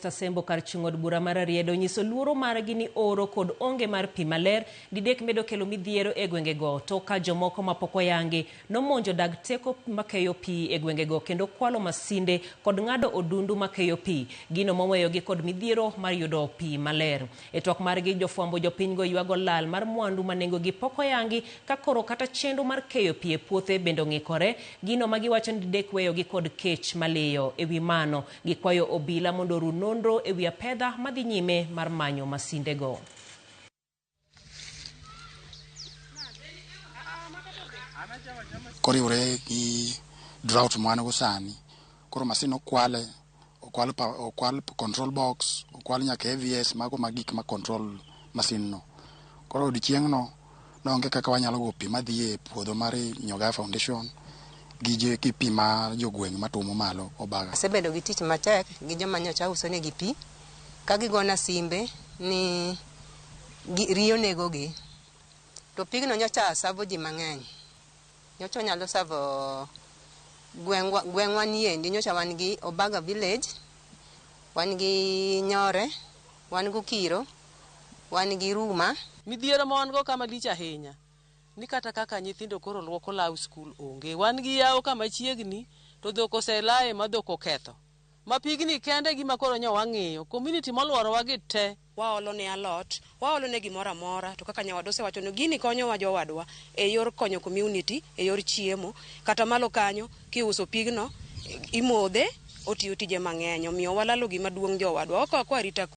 Asembo kar chung' od bura mar Rarieda onyiso luoro margi ni oro kod onge mar pi maler didek medo kelo midhiero e gwengego tok ka jomoko mapok oyangi nomonjo dag teko makeyo pi e gwengego kendo kwalo masinde kod ng'ado odundu makeyo pi, gino moweyogi kod midhiero mar yudo pi maler. E twak margi jofwambo jopinygo ywago lal mar mwandu ma nengogi pok oyangi ka koro kata chenro mar keyo pi e puothe bende ong'ikore, gino ma giwacho ni didek weyogi kod kech maliyo. E wi mano, gikwayo obila mondo oru nonro e wi apedha madhi nyime mar manyo masindego. Koriwore gi drought ma wan go sani, koro masin okwale, okwal, okwal control box, okwal nyaka AVS, mago ma gik ma control masin no. Koro odiochieng'no noonge kaka wanyalo go pi madhi e puodho mar Nyoga Foundation gi, gi pi mar jogweng' matuomo malo Obaga. Asebedo gi tich matek gi joma nyocha uso negi pi ka gigona simbe ni riyo negogi. To pigno nyocha savo ji mang'eny. Nyocha onyalo savo gweng'wa, gweng'wa niendi nyocha wan gi Obaga village, wan gi Nyore, wan gi Okiro, wan gi Ruma. Midhiero ma wan go ka malich ahinya ni kata kaka nyithindo koro luoko law skul onge. Wan gi yawo kama chiegni to dhok oselaye ma dhok oketho. Ma pigni kende gima koro nyo wang'iyo. Community moluorowa gi te waolo ne alot, waolo ne gimoro amora. To kaka nyawadwa osewacho ni gini konyowa jowadwa e yor konyo community e yor chiemo. Kata malo kanyo kiuso pigno imodhe, otiyo tije mang'eny. Omiyo walalo gima duong' jowadwa. Wakwa arita.